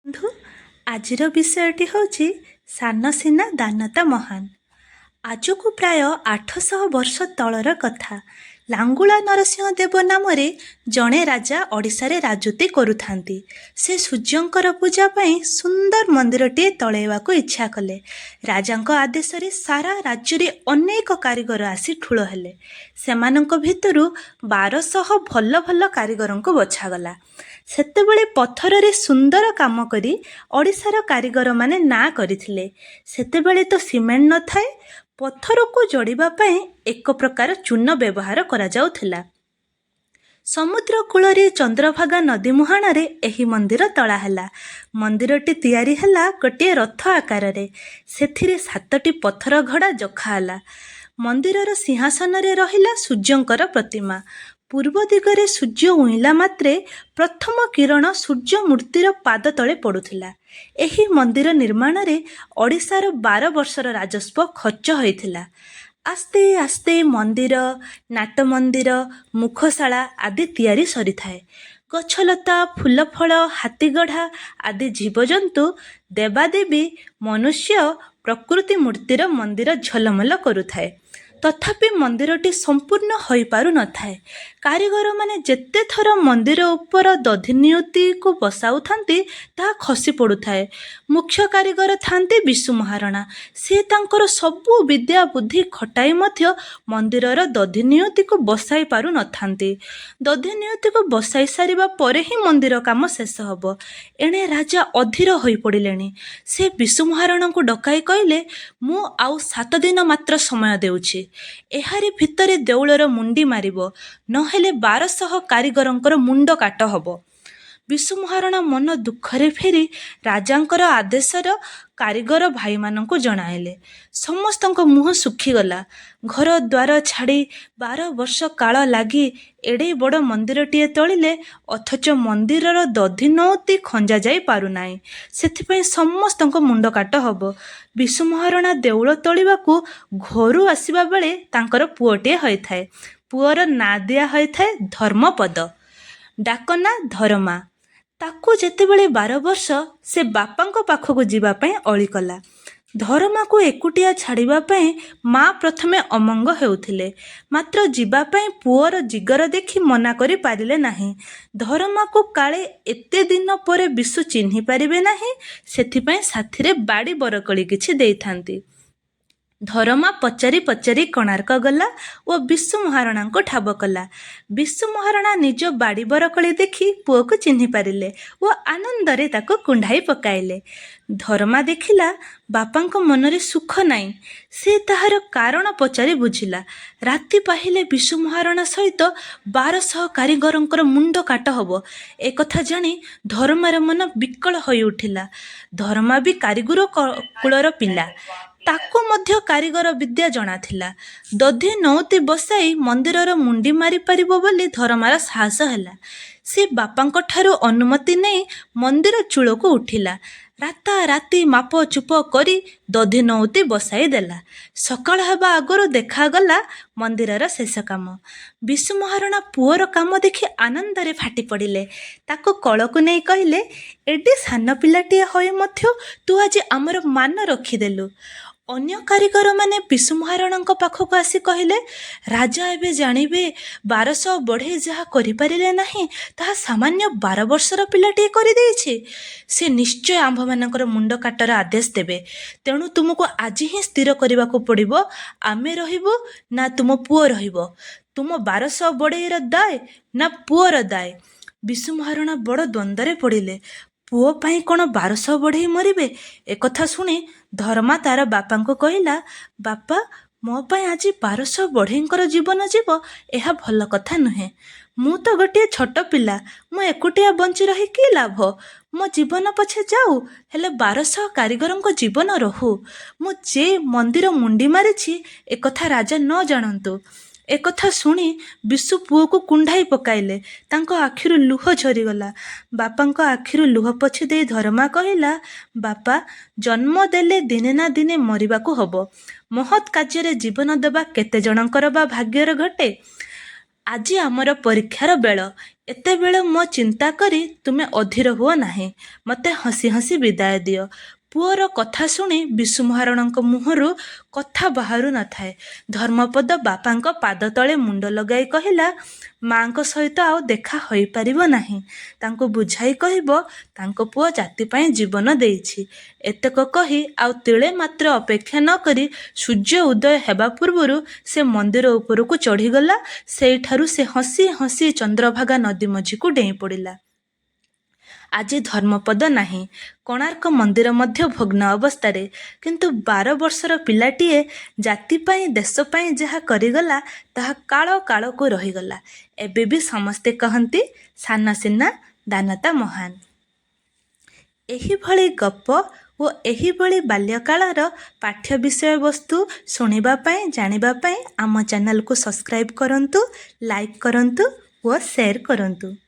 ବନ୍ଧୁ, ଆଜିର ବିଷୟଟି ହେଉଛି ସାନ ସିନା ଦାନତା ମହାନ। ଆଜକୁ ପ୍ରାୟ 800 ବର୍ଷ ତଳର କଥା। ଲାଙ୍ଗୁଳା ନରସିଂହ ଦେବ ନାମରେ ଜଣେ ରାଜା ଓଡ଼ିଶାରେ ରାଜୁତି କରୁଥାନ୍ତି। ସେ ସୂର୍ଯ୍ୟଙ୍କର ପୂଜା ପାଇଁ ସୁନ୍ଦର ମନ୍ଦିରଟିଏ ତୋଳାଇବାକୁ ଇଚ୍ଛା କଲେ। ରାଜାଙ୍କ ଆଦେଶରେ ସାରା ରାଜ୍ୟରେ ଅନେକ କାରିଗର ଆସି ଠୁଳ ହେଲେ। ସେମାନଙ୍କ ଭିତରୁ 1200 ଭଲ ଭଲ କାରିଗରଙ୍କୁ ବଛାଗଲା। ସେତେବେଳେ ପଥରରେ ସୁନ୍ଦର କାମ କରି ଓଡ଼ିଶାର କାରିଗରମାନେ ନାଁ କରିଥିଲେ। ସେତେବେଳେ ତ ସିମେଣ୍ଟ ନଥାଏ। ପଥରକୁ ଯୋଡ଼ିବା ପାଇଁ ଏକ ପ୍ରକାର ଚୂନ ବ୍ୟବହାର କରାଯାଉଥିଲା। ସମୁଦ୍ର କୂଳରେ ଚନ୍ଦ୍ରଭାଗା ନଦୀ ମୁହାଣରେ ଏହି ମନ୍ଦିର ତୋଳା ହେଲା। ମନ୍ଦିରଟି ତିଆରି ହେଲା ଗୋଟିଏ ରଥ ଆକାରରେ। ସେଥିରେ 7ଟି ପଥର ଘଡ଼ା ଯୋଖା ହେଲା। ମନ୍ଦିରର ସିଂହାସନରେ ରହିଲା ସୂର୍ଯ୍ୟଙ୍କର ପ୍ରତିମା। ପୂର୍ବ ଦିଗରେ ସୂର୍ଯ୍ୟ ଉଇଁଲା ମାତ୍ରେ ପ୍ରଥମ କିରଣ ସୂର୍ଯ୍ୟ ମୂର୍ତ୍ତିର ପାଦ ତଳେ ପଡ଼ୁଥିଲା। ଏହି ମନ୍ଦିର ନିର୍ମାଣରେ ଓଡ଼ିଶାର 12 ବର୍ଷର ରାଜସ୍ୱ ଖର୍ଚ୍ଚ ହୋଇଥିଲା। ଆସ୍ତେ ଆସ୍ତେ ମନ୍ଦିର, ନାଟ ମନ୍ଦିର, ମୁଖଶାଳା ଆଦି ତିଆରି ସରିଥାଏ। ଗଛଲତା, ଫୁଲଫଳ, ହାତୀଗଢ଼ା ଆଦି ଜୀବଜନ୍ତୁ, ଦେବାଦେବୀ, ମନୁଷ୍ୟ ପ୍ରକୃତି ମୂର୍ତ୍ତିର ମନ୍ଦିର ଝଲମଲ କରୁଥାଏ। ତଥାପି ମନ୍ଦିରଟି ସମ୍ପୂର୍ଣ୍ଣ ହୋଇପାରୁନଥାଏ। କାରିଗରମାନେ ଯେତେଥର ମନ୍ଦିର ଉପର ଦଧିନଉତିକୁ ବସାଉଥାନ୍ତି, ତାହା ଖସି ପଡ଼ୁଥାଏ। ମୁଖ୍ୟ କାରିଗର ଥାନ୍ତି ବିଶୁ ମହାରଣା। ସେ ତାଙ୍କର ସବୁ ବିଦ୍ୟା ବୁଦ୍ଧି ଖଟାଇ ମଧ୍ୟ ମନ୍ଦିରର ଦଧିନଉତିକୁ ବସାଇ ପାରୁନଥାନ୍ତି। ଦଧିନଉତିକୁ ବସାଇ ସାରିବା ପରେ ହିଁ ମନ୍ଦିର କାମ ଶେଷ ହେବ। ଏଣେ ରାଜା ଅଧୀର ହୋଇପଡ଼ିଲେଣି। ସେ ବିଶୁ ମହାରଣାଙ୍କୁ ଡକାଇ କହିଲେ, ମୁଁ ଆଉ 7 ଦିନ ମାତ୍ର ସମୟ ଦେଉଛି। ଏହାରି ଭିତରେ ଦେଉଳର ମୁଣ୍ଡି ମାରିବ, ନହେଲେ 1200 କାରିଗରଙ୍କର ମୁଣ୍ଡ କାଟ ହେବ। ବିଶୁ ମହାରଣା ମନ ଦୁଃଖରେ ଫେରି ରାଜାଙ୍କର ଆଦେଶର କାରିଗର ଭାଇମାନଙ୍କୁ ଜଣାଇଲେ। ସମସ୍ତଙ୍କ ମୁହଁ ଶୁଖିଗଲା। ଘର ଦ୍ୱାର ଛାଡ଼ି 12 ବର୍ଷ କାଳ ଲାଗି ଏଡ଼େ ବଡ଼ ମନ୍ଦିରଟିଏ ତୋଳିଲେ, ଅଥଚ ମନ୍ଦିରର ଦଧିନଉତି ଖଞ୍ଜା ଯାଇ ପାରୁନାହିଁ। ସେଥିପାଇଁ ସମସ୍ତଙ୍କ ମୁଣ୍ଡ କାଟ ହେବ। ବିଶୁ ମହାରଣା ଦେଉଳ ତୋଳିବାକୁ ଘରୁ ଆସିବା ବେଳେ ତାଙ୍କର ପୁଅଟିଏ ହୋଇଥାଏ। ପୁଅର ନାଁ ଦିଆ ହୋଇଥାଏ ଧର୍ମପଦ, ଡାକ ନାଁ ଧରମା। ତାକୁ ଯେତେବେଳେ 12 ବର୍ଷ, ସେ ବାପାଙ୍କ ପାଖକୁ ଯିବା ପାଇଁ ଅଳି କଲା। ଧରମାକୁ ଏକୁଟିଆ ଛାଡ଼ିବା ପାଇଁ ମା ପ୍ରଥମେ ଅମଙ୍ଗ ହେଉଥିଲେ। ମାତ୍ର ଯିବା ପାଇଁ ପୁଅର ଜିଗର ଦେଖି ମନା କରି ପାରିଲେ ନାହିଁ। ଧରମାକୁ କାଳେ ଏତେ ଦିନ ପରେ ବିଶୁ ଚିହ୍ନି ପାରିବେ ନାହିଁ, ସେଥିପାଇଁ ସାଥିରେ ବାଡ଼ି ବରକୋଳି କିଛି ଦେଇଥାନ୍ତି। ଧରମା ପଚାରି ପଚାରି କୋଣାର୍କ ଗଲା ଓ ବିଶୁ ମହାରଣାଙ୍କୁ ଠାବ କଲା। ବିଶୁ ମହାରଣା ନିଜ ବାଡ଼ି ବରକୋଳି ଦେଖି ପୁଅକୁ ଚିହ୍ନି ପାରିଲେ ଓ ଆନନ୍ଦରେ ତାକୁ କୁଣ୍ଢାଇ ପକାଇଲେ। ଧରମା ଦେଖିଲା ବାପାଙ୍କ ମନରେ ସୁଖ ନାହିଁ। ସେ ତାହାର କାରଣ ପଚାରି ବୁଝିଲା। ରାତି ପାହିଲେ ବିଶୁ ମହାରଣା ସହିତ 1200 କାରିଗରଙ୍କର ମୁଣ୍ଡ କାଟ ହେବ, ଏକଥା ଜାଣି ଧରମାର ମନ ବିକଳ ହୋଇଉଠିଲା। ଧରମା ବି କାରିଗର କୁଳର ପିଲା। ତାକୁ ମଧ୍ୟ କାରିଗର ବିଦ୍ୟା ଜଣାଥିଲା। ଦଧିନଉତି ବସାଇ ମନ୍ଦିରର ମୁଣ୍ଡି ମାରିପାରିବ ବୋଲି ଧରମାର ସାହସ ହେଲା। ସେ ବାପାଙ୍କଠାରୁ ଅନୁମତି ନେଇ ମନ୍ଦିର ଚୂଳକୁ ଉଠିଲା। ରାତାରାତି ମାପଚୁପ କରି ଦଧିନଉତି ବସାଇ ଦେଲା। ସକାଳ ହେବା ଆଗରୁ ଦେଖାଗଲା ମନ୍ଦିରର ଶେଷ କାମ। ବିଶୁ ମହାରଣା ପୁଅର କାମ ଦେଖି ଆନନ୍ଦରେ ଫାଟି ପଡ଼ିଲେ। ତାକୁ କୋଳକୁ ନେଇ କହିଲେ, ଏଡ଼େ ସାନ ପିଲାଟିଏ ହୋଇ ମଧ୍ୟ ତୁ ଆଜି ଆମର ମାନ ରଖିଦେଲୁ। ଅନ୍ୟ କାରିଗରମାନେ ବିଶୁ ମହାରଣାଙ୍କ ପାଖକୁ ଆସି କହିଲେ, ରାଜା ଏବେ ଜାଣିବେ 1200 ବଢ଼େଇ ଯାହା କରିପାରିଲେ ନାହିଁ, ତାହା ସାମାନ୍ୟ 12 ବର୍ଷର ପିଲାଟିଏ କରିଦେଇଛି। ସେ ନିଶ୍ଚୟ ଆମ୍ଭମାନଙ୍କର ମୁଣ୍ଡ କାଟର ଆଦେଶ ଦେବେ। ତେଣୁ ତୁମକୁ ଆଜି ହିଁ ସ୍ଥିର କରିବାକୁ ପଡ଼ିବ, ଆମେ ରହିବୁ ନା ତୁମ ପୁଅ ରହିବ, ତୁମ 1200 ବଢ଼େଇର ଦାୟ ନା ପୁଅର ଦାୟ। ବିଶୁ ମହାରଣା ବଡ଼ ଦ୍ୱନ୍ଦ୍ୱରେ ପଡ଼ିଲେ। ପୁଅ ପାଇଁ କ'ଣ 1200 ବଢ଼େଇ ମରିବେ? ଏକଥା ଶୁଣି ଧରମା ତାର ବାପାଙ୍କୁ କହିଲା, ବାପା, ମୋ ପାଇଁ ଆଜି 1200 ବଢ଼େଇଙ୍କର ଜୀବନ ଯିବ, ଏହା ଭଲ କଥା ନୁହେଁ। ମୁଁ ତ ଗୋଟିଏ ଛୋଟ ପିଲା, ମୁଁ ଏକୁଟିଆ ବଞ୍ଚି ରହି କି ଲାଭ? ମୋ ଜୀବନ ପଛେ ଯାଉ, ହେଲେ 1200 କାରିଗରଙ୍କ ଜୀବନ ରହୁ। ମୁଁ ଯେ ମନ୍ଦିର ମୁଣ୍ଡି ମାରିଛି, ଏକଥା ରାଜା ନ ଜାଣନ୍ତୁ। ଏକଥା ଶୁଣି ବିଶୁ ପୁଅକୁ କୁଣ୍ଢାଇ ପକାଇଲେ। ତାଙ୍କ ଆଖିରୁ ଲୁହ ଝରିଗଲା। ବାପାଙ୍କ ଆଖିରୁ ଲୁହ ପୋଛି ଦେଇ ଧରମା କହିଲା, ବାପା, ଜନ୍ମ ଦେଲେ ଦିନେ ନା ଦିନେ ମରିବାକୁ ହେବ। ମହତ୍ କାର୍ଯ୍ୟରେ ଜୀବନ ଦେବା କେତେ ଜଣଙ୍କର ବା ଭାଗ୍ୟରେ ଘଟେ? ଆଜି ଆମର ପରୀକ୍ଷାର ବେଳ। ଏତେବେଳ ମୋ ଚିନ୍ତା କରି ତୁମେ ଅଧୀର ହୁଅ ନାହିଁ। ମୋତେ ହସି ହସି ବିଦାୟ ଦିଅ। ପୁଅର କଥା ଶୁଣି ବିଶୁ ମହାରଣାଙ୍କ ମୁହଁରୁ କଥା ବାହାରୁ ନଥାଏ। ଧର୍ମପଦ ବାପାଙ୍କ ପାଦତଳେ ମୁଣ୍ଡ ଲଗାଇ କହିଲା, ମାଆଙ୍କ ସହିତ ଆଉ ଦେଖା ହୋଇପାରିବ ନାହିଁ। ତାଙ୍କୁ ବୁଝାଇ କହିବ, ତାଙ୍କ ପୁଅ ଜାତି ପାଇଁ ଜୀବନ ଦେଇଛି। ଏତକ କହି ଆଉ ତିଳେ ମାତ୍ର ଅପେକ୍ଷା ନ କରି ସୂର୍ଯ୍ୟ ଉଦୟ ହେବା ପୂର୍ବରୁ ସେ ମନ୍ଦିର ଉପରକୁ ଚଢ଼ିଗଲା। ସେଇଠାରୁ ସେ ହସି ହସି ଚନ୍ଦ୍ରଭାଗା ନଦୀ ମଝିକୁ ଡେଇଁ ପଡ଼ିଲା। ଆଜି ଧର୍ମପଦ ନାହିଁ। କୋଣାର୍କ ମନ୍ଦିର ମଧ୍ୟ ଭଗ୍ନ ଅବସ୍ଥାରେ। କିନ୍ତୁ 12 ବର୍ଷର ପିଲାଟିଏ ଜାତି ପାଇଁ, ଦେଶ ପାଇଁ ଯାହା କରିଗଲା, ତାହା କାଳ କାଳକୁ ରହିଗଲା। ଏବେ ବି ସମସ୍ତେ କହନ୍ତି, ସାନ ସିନା ଦାନତା ମହାନ। ଏହିଭଳି ଗପ ଓ ଏହିଭଳି ବାଲ୍ୟକାଳର ପାଠ୍ୟ ବିଷୟବସ୍ତୁ ଶୁଣିବା ପାଇଁ, ଜାଣିବା ପାଇଁ ଆମ ଚ୍ୟାନେଲକୁ ସବସ୍କ୍ରାଇବ୍ କରନ୍ତୁ, ଲାଇକ୍ କରନ୍ତୁ ଓ ସେୟାର କରନ୍ତୁ।